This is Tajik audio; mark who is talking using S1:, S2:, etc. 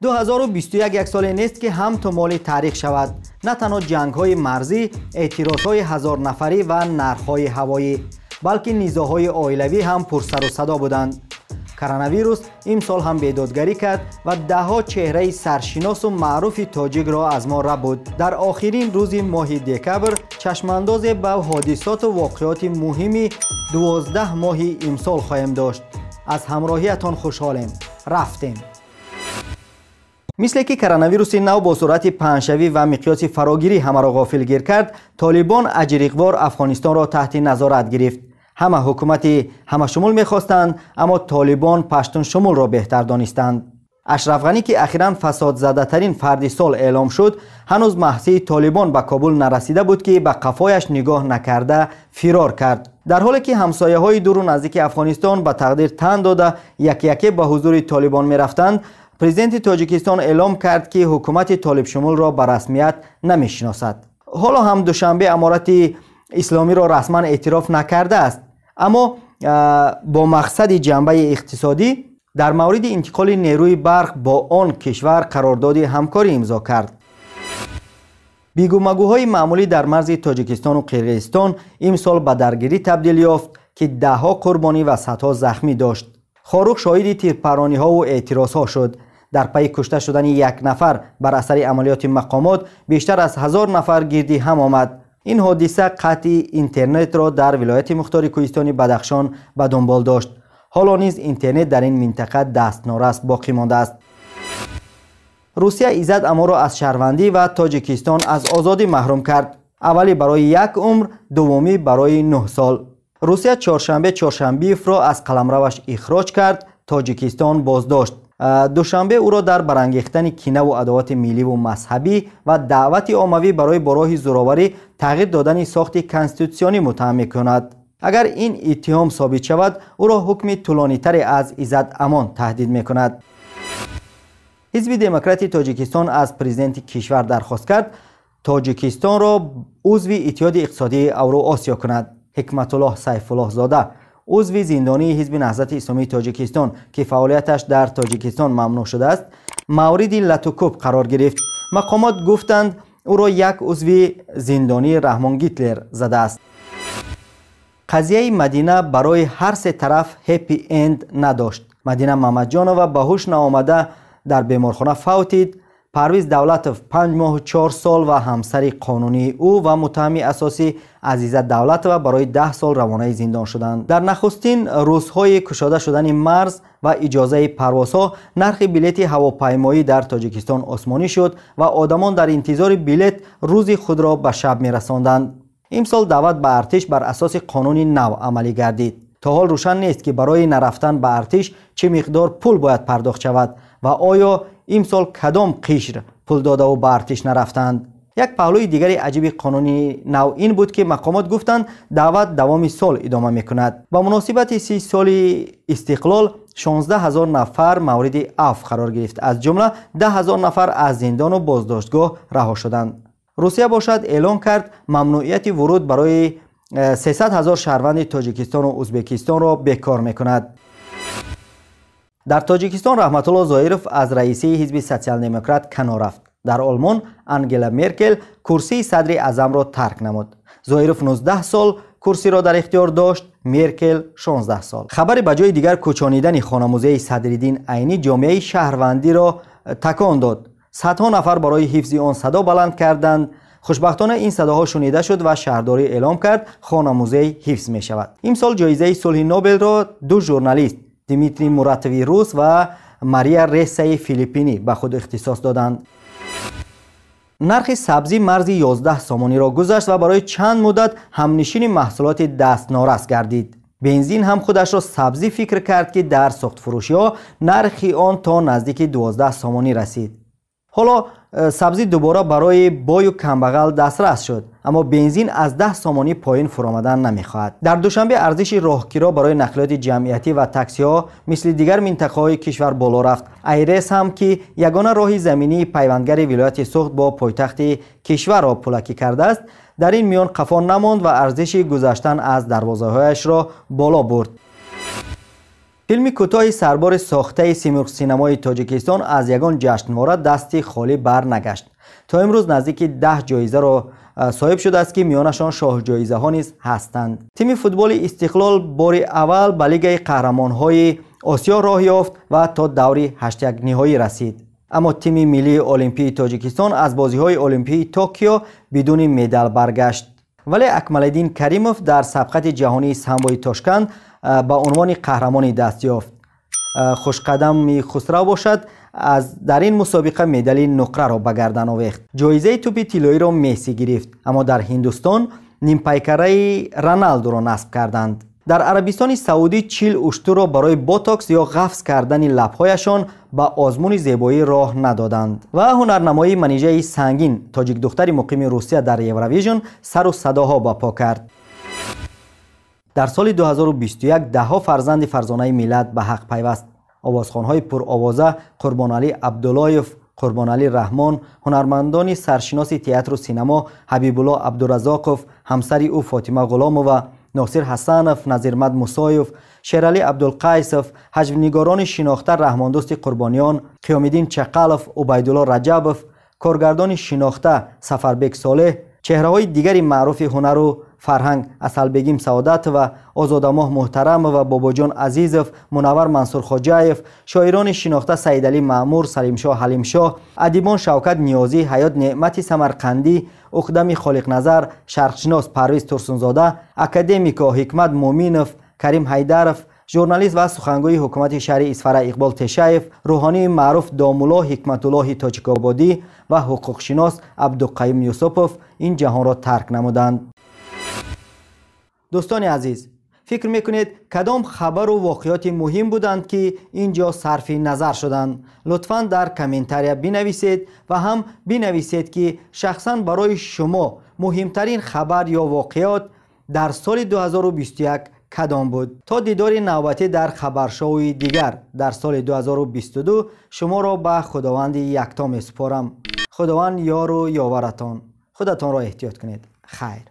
S1: 2021 як соле нест, ки ҳам то моли таърих шавад. На танҳо ҷангҳои марзӣ, эътирозҳои ҳазорнафарӣ ва нархҳои ҳавоӣ, балки низоъҳои оилавӣ ҳам пурсару садо буданд. Коронавирус имсол ҳам бедодгарӣ кард ва даҳҳо чеҳраи саршиносу маъруфи тоҷикро аз мо рабуд. Дар охирин рӯзи моҳи декабр чашмандозе ба ҳодисоту воқеоти муҳими 12 моҳи имсол хоҳем дошт. Аз ҳамроҳиятон хушҳолем. Рафтем. Мисле ки коронавируси нав бо суръати паҳншавӣ ва миқёси фарогирӣ ҳамаро ғофилгир кард, Толибон аҷриқвор Афғонистонро таҳти назорат гирифт. Ҳама ҳукумати ҳамашумул мехостанд, аммо Толибон паштуншумулро беҳтар донистанд. Ашраф Ғанӣ, ки ахиран фасодзадатарин фарди сол эълом шуд, ҳанӯз маҳсии Толибон ба Кобул нарасида буд, ки ба қафояш нигоҳ накарда фирор кард. Дар ҳоле ки ҳамсояҳои дуру наздики Афғонистон ба тақдир тан дода, яке-яке ба ҳузури Толибон мерафтанд, президенти Тоҷикистон эълом кард, ки ҳукумати толибшумулро ба расмият намешиносад. Ҳоло ҳам Душанбе Аморати Исломиро расман эътироф накардааст, аммо бо мақсади ҷанбаи иқтисодӣ дар мавриди интиқоли нерӯи барқ бо он кишвар қарордоди ҳамкорӣ имзо кард. Бигӯмагӯҳои маъмулӣ дар марзи Тоҷикистону Қирғизистон имсол ба даргирӣ табдил ёфт, ки даҳҳо қурбонӣ ва садҳо захмӣ дошт. Хоруғ шоҳиди тирпарониҳову эътирозҳо шуд. Дар пайи кушта шудани як нафар бар асари амалиёти мақомот бештар аз 1000 нафар гирди ҳам омад. Ин ҳодиса қатъи интернетро дар вилояти мухтори кӯҳистони Бадахшон ба дунбол дошт. Ҳоло низ интернет дар ин минтақа дастнорас боқӣ мондааст. Русия Иззат Амонро аз шаҳрвандӣ ва Тоҷикистон аз озодӣ маҳрум кард. Аввалӣ барои як умр, дуввумӣ барои 9 сол. Русия Чоршанбе Чоршанбиевро аз қаламраваш ихроҷ кард, Тоҷикистон боздошт. Душанбе ӯро дар барангехтани кинаву адовати милливу мазҳабӣ ва даъвати оммавӣ барои бо роҳи зӯроварӣ тағйир додани сохти конститутсионӣ муттаҳам мекунад. Агар ин иттиҳом собит шавад, ӯро ҳукми тӯлонитаре аз Иззат Амон таҳдид мекунад. Ҳизби Демократи Тоҷикистон аз президенти кишвар дархост кард Тоҷикистонро узви Иттиҳоди иқтисодии Авроосиё кунад. Ҳикматуллоҳ Сайфуллоҳзода, узви зиндонии Ҳизби Наҳзати Исломии Тоҷикистон, ки фаъолияташ дар Тоҷикистон мамнӯъ шудааст, мавриди латукӯб қарор гирифт. Мақомот гуфтанд, ӯро як узви зиндонии Раҳмон Гитлер задааст. Қазияи Мадина барои ҳар се тараф ҳеппи энд надошт. Мадина Мамаҷонова ба ҳуш наомада дар беморхона фавтид. Парвиз Давлатов 5 моҳу 4 сол ва ҳамсари қонунии ӯ ва муттаҳами асосӣ Азиза Давлатова барои 10 сол равонаи зиндон шуданд. Дар нахустин рӯзҳои кушода шудани марз ва иҷозаи парвозҳо нархи билети ҳавопаймоӣ дар Тоҷикистон осмонӣ шуд ва одамон дар интизори билет рӯзи худро ба шаб мерасонданд. Имсол даъват ба артиш бар асоси қонуни нав амалӣ гардид. То ҳол рӯшан нест, ки барои нарафтан ба артиш чӣ миқдор пул бояд пардохт шавад ва оё имсол кадом қишр пул додаву ба артиш нарафтанд. Як паҳлӯи дигари аҷиби қонуни нав ин буд, ки мақомот гуфтанд, даъват давоми сол идома мекунад. Ба муносибати 30 соли истиқлол 16 ҳазор нафар мавриди афв қарор гирифт, аз ҷумла 10 ҳазор нафар аз зиндону боздоштгоҳ раҳо шуданд. Русия бошад эълон кард, мамнӯъияти вуруд барои 300 ҳазор шаҳрванди Тоҷикистону Ӯзбекистонро бекор мекунад. Дар Тоҷикистон Раҳматулло Зоиров аз раисии ҳизби Социал-демократ канор рафт. Дар Олмон Ангела Меркел курсии садри аъзамро тарк намуд. Зоиров 19 сол курсиро дар ихтиёр дошт, Меркел 16 сол. Хабари ба ҷои дигар кӯчонидани хонамузеи Садриддин Айнӣ ҷомеаи шаҳрвандиро такон дод. Садҳо нафар барои ҳифзи он садо баланд карданд. Хушбахтона ин садоҳо шунида шуд ва шаҳрдорӣ эълом кард, хонамузей ҳифз мешавад. Имсол ҷоизаи сулҳи Нобелро ду журналист, Дмитрий Муратови рус ва Мария Рессаи филиппинӣ, ба худ ихтисос доданд. Нархи сабзӣ марзи 11 сомониро гузашт ва барои чанд муддат ҳамнишини маҳсулоти дастнорас гардид. Бензин ҳам худашро сабзӣ фикр кард, ки дар сохтфурӯшиҳо нархи он то наздики 12 сомонӣ расид. Ҳоло сабзӣ дубора барои бою камбағал дастрас шуд, аммо бензин аз 10 сомонӣ поин фуромадан намехоҳад. Дар Душанбе арзиши роҳкиро барои нақлиёти ҷамъиятӣ ва таксиҳо мисли дигар минтақаҳои кишвар боло рафт. Айрес ҳам, ки ягона роҳи заминии пайвандгари вилояти Суғд бо пойтахти кишварро пулакӣ кардааст, дар ин миён қафо намонд ва арзиши гузаштан аз дарвозаҳояшро боло бурд. Филми кӯтоҳи сарбори сохтаи Симурғсинамои Тоҷикистон аз ягон ҷашнвора дасти холӣ бар нагашт. То имрӯз наздики 10 ҷоизаро соҳиб шудааст, ки миёнашон шоҳҷоизаҳо низ ҳастанд. Тими футболи Истиқлол бори аввал ба Лигаи қаҳрамонҳои Осиё роҳ ёфт ва то даври ҳаштякниҳоӣ расид. Аммо тими миллии Олимпии Тоҷикистон аз бозиҳои Олимпии Токио бидуни медал баргашт. Вале Акмалиддин Каримов дар сабқати ҷаҳонии самбои Тошканд ба унвони қаҳрамонӣ даст ёфт. Хушқадами Хусрав бошад, аз дар ин мусобиқа медали нуқраро ба гардан овехт. Ҷоизаи тӯпи тиллоиро Месси гирифт, аммо дар Ҳиндустон нимпайкараи Роналдуро насб карданд. Дар Арабистони Саудӣ 40 уштурро барои ботокс ё ғафз кардани лабҳояшон ба озмуни зебоӣ роҳ надоданд. Ва ҳунарнамоии Манижаи Сангин, тоҷикдухтари муқими Русия, дар Евровижн сару садоҳо ба по кард. Дар соли 2021 даҳҳо фарзанди фарзонаи миллат ба ҳақ пайваст. Овозхонҳои пуровоза Қурбоналӣ Абдуллоев, Қурбоналӣ Раҳмон, ҳунармандони саршиноси театру синамо Ҳабибулло Абдуразоқов, ҳамсари ӯ Фотима Ғуломова, Носир Ҳасанов, Назирмад Мусоев, Шералӣ Абдулқайсов, ҳаҷвнигорони шинохта Раҳмондӯсти Қурбониён, Қиёмиддин Чақалов, Убайдулло Раҷабов, коргардони шинохта Сафарбек Солеҳ, чеҳраҳои дигари маъруфи ҳунару фарҳанг Асалбегим Саодатова, Озодамоҳ Муҳтарамова, Бобоҷон Азизов, Мунаввар Мансурхоҷаев, шоирони шинохта Саидалӣ Маъмур, Салимшоҳ Ҳалимшоҳ, адибон Шавкат Ниёзӣ, Ҳаёт Неъмати Самарқандӣ, Уқдами Холиқназар, шарқшинос Парвиз Турсунзода, академико Ҳикмат Муъминов, Карим Ҳайдаров, журналист ва сухангӯи ҳукумати шаҳри Исфара Иқбол Тешаев, рӯҳонии маъруф домулло Ҳикматуллоҳи Тоҷикободӣ ва ҳуқуқшинос Абдуқаюм Юсупов ин ҷаҳонро тарк намуданд. Дӯстони азиз, фикр мекунед, кадом хабару воқеоти муҳим буданд, ки ин ҷо сарфи назар шуданд? Лутфан дар комментария бинависед ва ҳам бинависед, ки шахсан барои шумо муҳимтарин хабар ё воқеот дар соли 2021 кадом буд. То дидори навбатӣ дар хабаршоуи дигар дар соли 2022 шуморо ба Худованди якто месупорам. Худованд ёру ёваратон. Худатонро эҳтиёт кунед. Хайр.